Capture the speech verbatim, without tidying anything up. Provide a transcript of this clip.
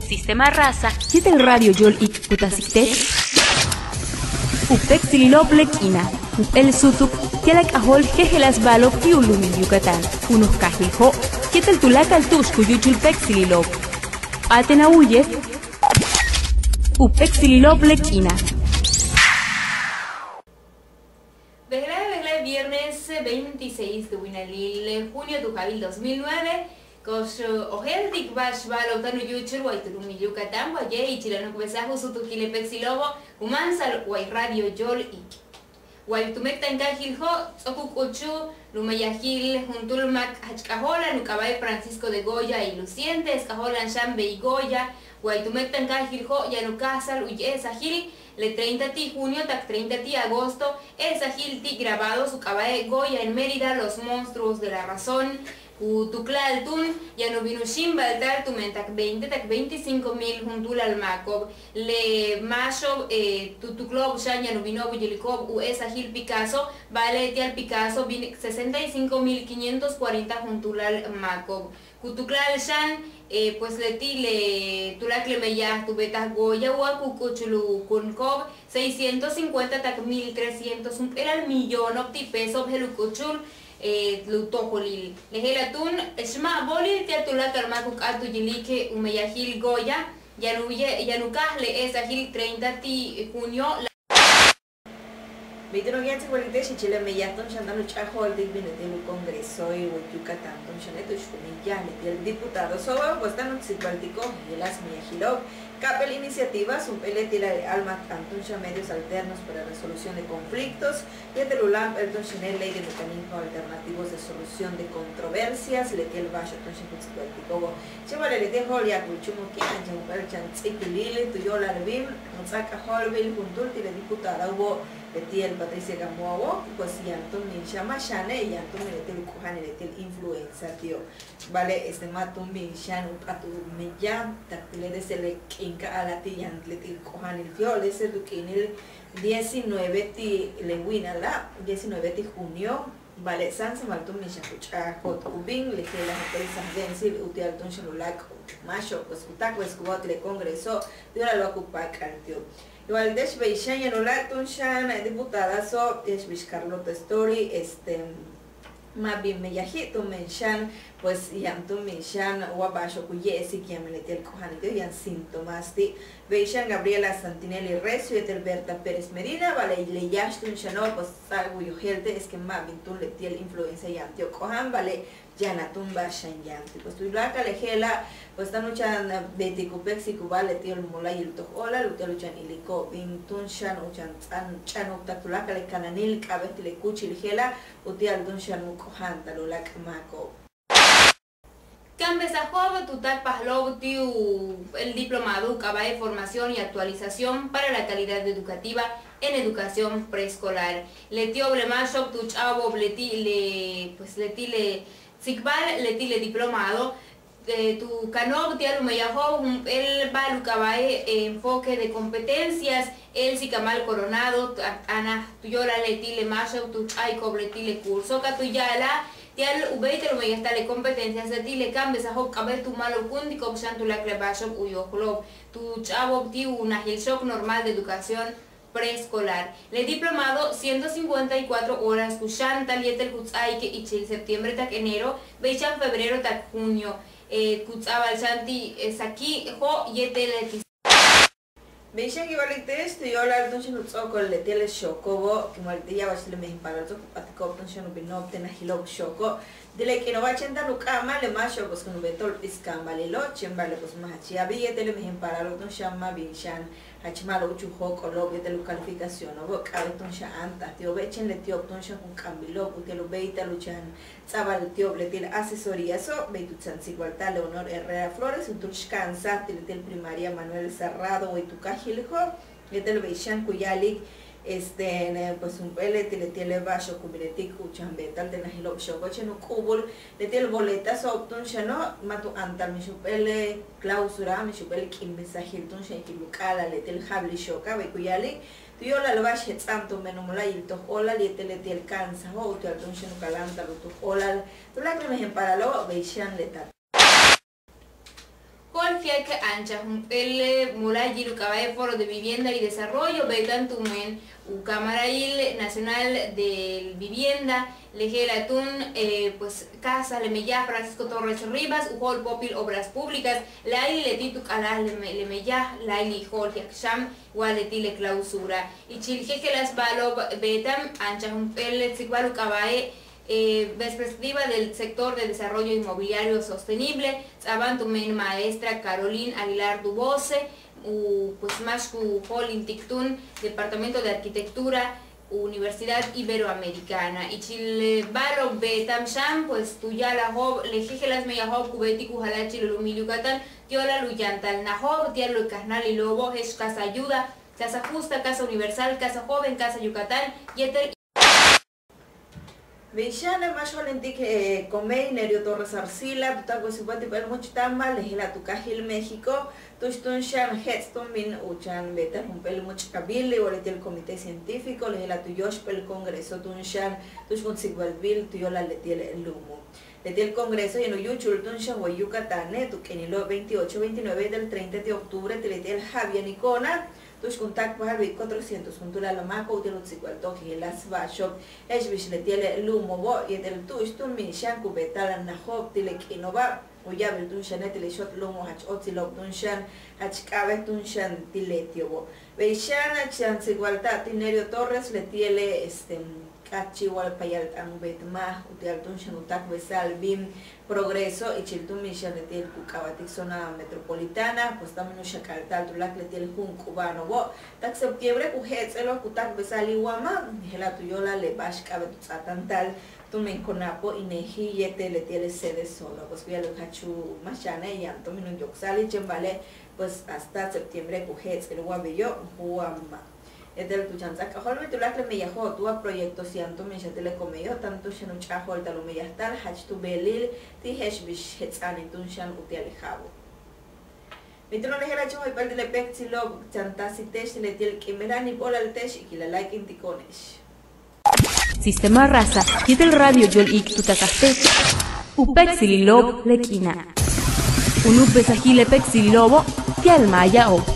Sistema Rasa yéetel Radio Yóol Iik' ku taasik teech u péektsililo'ob le k'iina', jump'éel súutuk ti'al a k'ajóol jejeláas ba'alo'ob ti' u lu'umil Yucatán, u noj kaajil Jo' yéetel tuláakal tu'ux ku yúuchul péektsililo'ob. P'áaten a wu'uye' u péektsililo'ob le k'iina'. Bejla'e' bejla'e' viernes veintiséis de winalil junio tu ja'abil dos mil nueve, ko'ox ojéeltik ba'ax ba'alo'ob táan u yúuchul way tu lu'umil Yucatán, waye' ichil a nu'ukbesaj u súutukil le péektsilo'obo' ku máansa'al way Radio Yóol Iik'. Way tu méek'tankaajil Jo' ts'o'ok u k'uchul u meyajil juntúul máak jach k'ajóola'an u k'aaba'e' Francisco de Goya y Lucientes, k'ajóola'an xan bey Goya. Way tu méek'tankaajil Jo' yaan u káajsa'al u ye'esajil le treinta ti' junio tak treinta ti' agosto, e'esajil ti' grabados u k'aaba'e' Goya en Mérida, Los monstruos de la razón. Ku tukla'al túun yaan u bin u xíimbalta'al tumen tak veinte tak veinticinco mil juntúulal máako'ob. Le máaxo'ob tu tuklo'ob xan yaan u bino'ob u yiliko'ob u e'esajil Picasso, ba'ale' ti'al Picasso bin sesenta y cinco mil quinientos cuarenta juntúulal máako'ob. Ku tukla'al xan pues leti' le tuláakal le meyaj tu beetaj Goya wa ku k'uchul u kunko'ob seiscientos cincuenta tak mil trescientos jump'éelal millono'ob ti' peso'ob je'el u k'uchul u tojolil. Le je'ela' túun xma' bolil ti'al tuláakal máak u k'áat u yilik u meyajil Goya yaan u ye' yaan u káaj le e'esajil treinta ti' junio. Bey túun u yaan tsikbaltik te'ex ichil le meyaj túun xan táan u ch'a'ajo'oltik bin leti' u Congreso way Yucatán túun xane' tu'ux ku meyaj leti' le diputadoso'obo', pues táan u tsikbaltiko'ob jejeláas meyajilo'ob ka'ap'éel iniciativas jump'éel leti' le a'almajt'aan túun xan medios alternos para resolución de conflictos yéetel u láamp'éel túun xane' ley de mecanismos alternativos de solución de controversias, leti' le ba'axo'ob túun xan ku tsikbaltiko'obo'. Chéen ba'ale' leti' jo'olyak u chúumuk ki'imak chan jump'éel chan ts'íibilil tu yo'olal bin u ts'áaj k'ajóolbil juntúul ti' le diputadao'obo' leti' le Patricia Gamboao'obo', pues yaan túun bin xan ma' xane' yaan túun bin leti' u k'oja'anil leti' le influenza ti'o'. Ba'ale' este ma' túun bin xan u p'áat u meyaj tak ti' le desde le k'iin ka a'ala'al ti' yaan leti' u k'oja'anil ti'o', desde tu k'iinil diecinueve ti' le wi'inala', diecinueve ti' junio. Ba'ale' sáansamal túun bin xan ku ch'a'ajo'ob u bin le je'ela' jump'éel sajbe'ensil uti'al túun xan u láak' máaxo'ob pues ku táakbesikubáa ti' le Congreso tu yo'olal wa ku p'áak'al ti'ob. Igual te'ex bey xan yaan u láak' túun xan diputadaso' te'ex bix Carlota Story, este ma' bin meyaji' túun bin xan pues yaan túun bin xan wa ba'axo'ob ku ye'esik yaan bin leti' le k'oja'anil ti'ob yaan síntomas ti'. Bey xan Gabriela Santinelli Recio yéetel Berta Pérez Medina, ba'ale' le yáax túun xano' pues ts'a'ab u yojéelte' es que ma' bin túun leti' le influenza yaan ti'ob k'oja'an, ba'ale' yaan a túun ba'ax xan yaan ti'. Pues tuláakal le je'ela' pues táan u chan beetik u péeksikubáa leti' le mola'ayil u toj óolal uti'al u chan iliko'ob bin túun xan u chan ch'a'ano'ob tak tuláakal le kananil k'a'abéet ti' le kúuchil je'ela' uti'al túun xan u k'oja'antal u láak' máako'ob. Ka'anbesajo'ob tu táakpajlo'ob ti' u el diplomado u k'aaba'e' Formación y Actualización para la Calidad Educativa en Educación Preescolar. Leti'ob le máaxo'ob tu ch'a'abo'ob leti' le pues leti' le tsikbal leti' le diplomado tu kano'ob ti'al u meyajo'ob jump'éel ba'al u k'aaba'e' enfoque de competencias. Elsie Camal Coronado tu t'aanaj tu yo'olal leti' le máaxo'ob tu ch'a'iko'ob leti' le curso ka tu ya'alaj ti'al u béeytal u meyajta'al le competencias leti' le ka'anbesajo'ob k'a'abéet u ma'alobkúuntiko'ob xan tuláakal le ba'axo'ob u yojlo'ob tu ch'a'abo'ob ti' u najil xook normal de educación preescolar. Le diplomado ciento cincuenta y cuatro horas ku xáantal yéetel ku ts'áaik ichil septiembre tak enero bey xan febrero tak junio. Ku ts'a'abal xan ti' Saki Jo' yéetel ti' Bey xan kin wa'alik te'ex tu yo'olal túun xan u ts'o'okol leti' le xooko'obo', kin wa'alik te'ex ya'abach le mejen paalalo'ob ts'o'ok u p'atiko'ob túun xan u bino'ob te' najilo'ob xooko'. Ti' le k'iino'oba' chéen táan u k'amaj le máaxo'ob pues kun u beeto'ob p'iskaanbalilo', chéen ba'ale' pues ma' jach yaabil yéetel le mejen paalalo'ob túun xan ma' bin xan jach ma'alob u ch'a'ajo'ob yéetel u calificaciono'obo', k'a'abéet túun xan áantaj ti'obe', chéen leti'ob túun xan kun k'ambilo'ob uti'al u béeytal u chan ts'a'abal ti'ob leti' le asesoríaso'. Bey tu chan tsikbalta'al Leonor Herrera Flores juntúul xka'ansaj ti' leti' le primaria Manuel Serrado way tu kaajil Jo', yéetel bey xan ku ya'alik este pues jump'éel leti' leti' le ba'axo'ob ku bin leti' ku chan beeta'al te' najilo'ob xooko', chéen u k'ubul leti' le boletaso'ob túun xano' ma' tu áantal mix jump'éel le clausura, mix jump'éel le k'iimbesajil túun xan ichil u k'a'alal leti' le ja'abil xooka'. Bey ku ya'alik tu yo'olal ba'ax jets'a'an tumen u mola'ayil toj óolal yéetel leti' le ka'ansajo' uti'al túun xan u kaláanta'al u toj óolal tuláakal le mejen paalalo'. Bey xan le taal Jo'oljeak anchaj jump'éel mola'ayil u k'aaba'e' Foro de Vivienda y Desarrollo beeta'an tumen u Cámarail Nacional de Vivienda, le je'ela' túun pues casa le meyaj Francisco Torres Rivas u jo'olpóopil Obras Públicas, láayli' leti' tu k'alal le meyaj, láayli' jo'oljeak xan wa leti' le clausura. Ichil jejeláas ba'alo'ob beeta'an anchaj jump'éel tsikbal u k'aaba'e' Perspectiva del Sector de Desarrollo Inmobiliario Sostenible, ts'a'aban tumen maestra Carolín Aguilar Duboce, u pues máax ku jo'olintik túun Departamento de Arquitectura, Universidad Iberoamericana. Ichil ba'alo'ob beeta'an xan pues tu ya'alajo'ob le jejeláas meyajo'ob ku beetik u jala'achil u lu'umil Yucatán ti' yo'olal u yantal najo'ob ti'al le kajnáalilo'obo', je'ex casa ayuda, casa justa, casa universal, casa joven, casa Yucatán yéetel. Bey xane' máax jo'olintik Comey Nerio Torres Arcila tu táakbesikubáa ti' beel múuch' táambal le je'ela' tu kaajil México, tu'ux túun xan jets' túun bin u chan beeta'al jump'éel múuch'kabil wa leti' le comité científico le je'ela' tu yóoxp'éel congreso túun xan tu'ux kun tsikbalbil tu yo'olal leti' le lu'umo'. Leti' le congreso yaan u yúuchul túun xan way Yucatane' tu k'iinilo' veintiocho, veintinueve del treinta de octubre ti' leti' le ja'ab yanico'ona', tu'ux kun táakpajal bey cuatrocientos juntúulal máako'ob uti'al u tsikbalto'ob jejeláas ba'axo'ob je'ex bix leti' le lu'umo'obo' yéetel tu'ux túun bin xan ku beeta'al najo'ob ti' le k'iino'oba'. U ya'abil túun xane' ti' le xot lu'umo' jach óotsilo'ob túun xan, jach k'a'abéet túun xan ti' leti'obo'. Bey xan chan tsikbalta'al ti' Nerio Torres leti' le este k'áatchi' wa payalt'aan beet máaj uti'al túun xan u táakbesa'al bin progreso ichil túun bin xan leti' ku k'aaba'tik zona metropolitana, pues táan bin u xak'alta'al tuláakal leti' le junk'u'uba'ano'obo'. Tak septiembre ku jéets'elo' ku táakbesa'alil wa ma' je'ela' tu yo'olal le ba'ax k'a'abéet u ts'aatáanta'al tumen CONAPO, INEGI yéetel leti' le Sede Sonora, pues ku ya'ala'al jach u máax xane' yaan túun bin u yoksa'alil chéen ba'ale' pues hasta septiembre ku jéets'el wa beyo' wa ma'. Yéetel tu chan ts'áaj k'ajóolmil tuláakal le meyajo'ob wa proyectos yaan túun bin xan ti' le Comeyo' táan túun xan u ch'a'ajo'olta'al u meyajta'al jach tu beelil ti' je'ex bix jets'a'anil túun xan uti'al le ja'abo'. Bin túuno' le je'ela' chéen way ba'al ti' le péektsilo'ob chan táasil te'ex ti' leti' le k'iin beja' níib óolal te'ex ikil a láak'intiko'one'ex. Sistema Rasa yéetel Radio Yóol Iik' tu taasaj te'ex u péektsililo'ob le k'iina'. U nu'ukbesajil le péektsililo'obo' ti'al maaya'ob.